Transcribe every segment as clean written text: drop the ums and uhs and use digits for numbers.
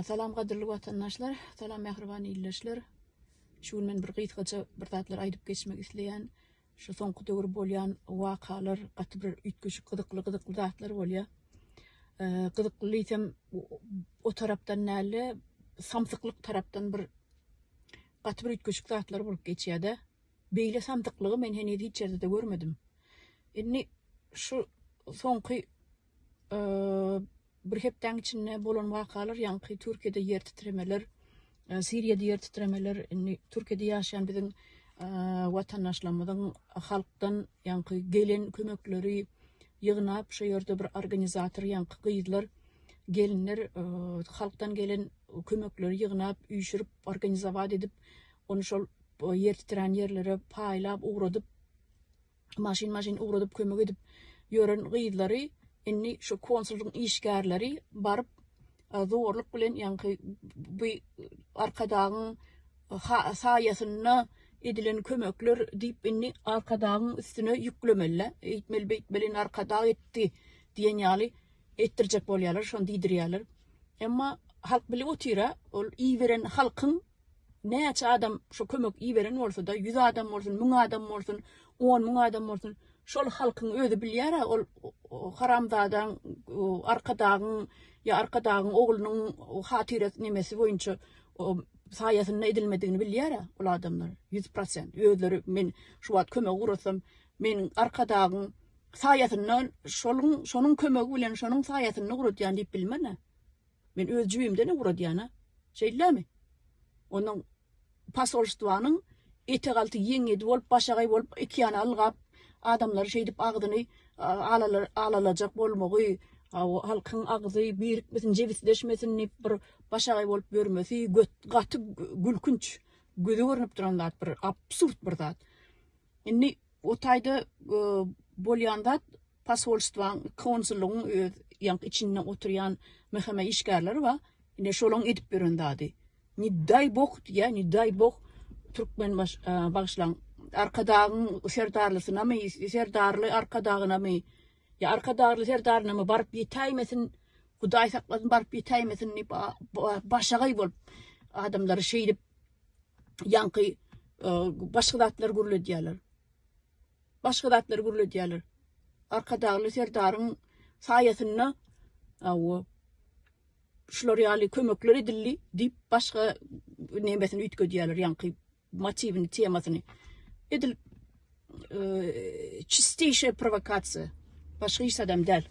Salam gadyrly watandaşlar, salam mähriban ildeşler. Şu gün men bir gysgaça bir zatlar aýdyp geçmek isleýän. Şu soňky döwür bolýan wakalar gaty bir üýtgeşik gyzykly gyzykly zatlar bolýar. Gyzykly diýsem o tarapdan dälde samsyklyk tarapdan bir gaty bir üýtgeşik zatlar bolup geçýär-de. Beýle samsyklygy men heniz hiç ýerde-de görmedim. Indi şu soňky bir hepdäň içinde bolan wakalar, ýaňky Türkiýede ýer titremeler, Siriýada ýer titremeler, indi Türkiýede ýaşaýan biziň watandaşlarymyzyň halkdan ýaňky gelen kömekleri ýygnap, şo ýerde bir organizator ýaňky gyzlar, gelinler halkdan gelen kömekleri ýygnap, üýşürip, organizowat edip, ony şol ýer titrän ýerlere paýlap, ugradyp, maşyn-maşyn ugradyp kömek edip ýören gyzlary indi şu konsullygyň işgärleri baryp zorluk bilen ýaňky bu Arkadagyň saýasynda edilen kömekler diýip indi Arkadagyň üstüne ýüklemeli. Eýtmeli beýtmeli indi Arkadag etdi diýen ýaly etdirjek bolýarlar, şony diýdirýärler. Emma halk bilip otyr-a, ol iberen halkyň Näçe adam şo kömek iberen bolsa-da, 100 adam bolsun, 1000 adam bolsun, 10 müň adam bolsun, şol halkyň özi bilýär-ä ol haramzadaň, Arkadagyň ýa Arkadagyň oglunyň hatyrasy nemesi boýunça saýasynda edilmedigini bilýär-ä ol adamlar. 100% özleri men şu wagt kömek ugratsam, meniň Arkadagyň saýasynda şoluň şonuň kömegi bilen şonuň saýasynda ugradýan diýip bilmen-ä. Men öz jübimden ugradýan-a. Şeýdilemi? Ondan posolstwanyň etek alty ýeňňedi bolup, başagaý bolup, iki ýana ylgap, adamlary şeýdip agzyny alalajak bolmagy, halkyň agzy birikmesin, jebisleşmesin diýip bir başagaý bolup ýörmesi gaty gülkünç, göze görnüp duran zat, bir absurd bir zat. Indi o taýda bolýan zat posolstwaň, konsullygyň öz ýaňky içinde oturýan MHM işgärleri bar. Ine şolaň edip ýören zady. Ne daý bog diýýär, ne daý bog türkmen baş bagyşlaň Arkadagyň serdarlysynamy, serdarly Arkadagynamy ýa Arkadagly serdarynamy baryp ýetäýmesin, Hudaý saklasyn baryp ýetäýmesin diýip başagaý bolup adamlary şeýdip ýaňky başga zatlar gürledýärler. Başga zatlar gürledýärler. Arkadagly Serdaryň saýasynda awa şular ýaly kömekler edildi diýip başga nemesini üýtgedýärler, ýaňky motiwini, temasyny. Edil çisteyşe prowokasiýa. Başga hiç zadam däl.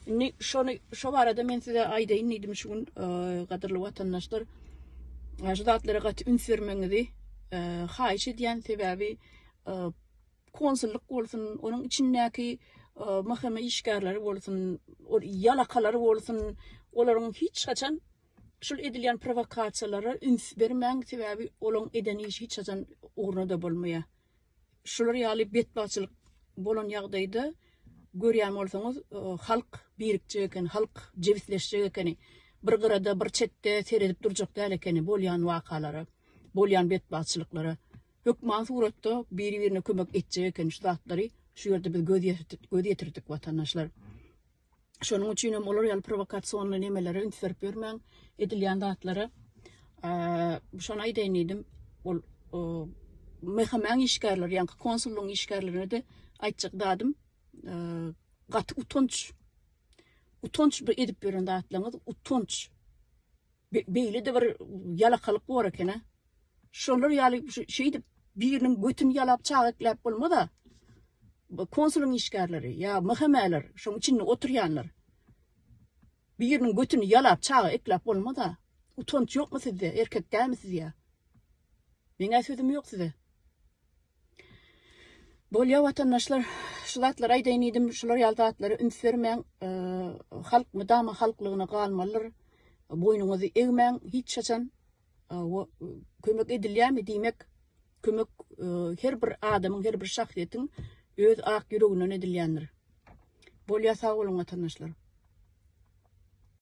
Indi şony şo barada men size aýdaýyn diýdim şu gün gadyrly watandaşlar. Şu zatlara gaty üns bermegiňizi haýyş edýän sebäbi konsullyk bolsun, onuň içindäki MHM işgärleri bolsun, ol ýalakalary bolsun, olaryň hiç haçan şul edilýän prowokasiýalara üns bermäň, sebäbi olaryň eden işi hiç haçan ugruna-da bolmaýar. Şular ýaly betbagtçylyk bolan ýagdaýda görýän bolsaňyz, halk birikjek eken, halk jebisleşjek ekeni. Bir gyrada, bir çetde seredip durjak däl ekeni bolýan wakalara, bolýan betbagtçylyklara. Hökman suratda biri-birine kömek etjek ekeni şu zatlary şu ýerde biz göz göz ýetirdik watandaşlar. Şonuň üçin hem olar ýaly prowokasionly nemelere üns berip ýörmäň, edilýän zatlara. Şony aýdaýyn diýdim. Ol MHM-iň işgärleri, ýaňky konsullygyň işgärlerine-de aýtjak zadym, gaty utanç. Utanç bir edip ýören zatlaryňyz utanç. Beýle-de bir ýalakalyk bor eken-a. Şolar ýaly şeýdip biriniň götüni ýalap çaga ekläp bolmaz-a. Konsulyň işgärleri ýa MHM-ler, şoň içinde oturýanlar. Biriniň götüni ýalap çaga ekläp bolmaz-a. Utanç ýokmy sizde, erkek dälmi siz ýa? Meň-ä sözüm ýok size. Bolýa watandaşlar, şu zatlary aýdaýyn diýdim, şular ýaly zatlara üns bermäň. Halk mydama halklygyna galmalydyr. Boýnuňyzy egmäň hiç haçan. Kömek edilýärmi diýmek, kömek her bir adamyň, her bir şahsyýetiň öz ak ýüreginden edilýändir. Bolýa sag boluň watandaşlar.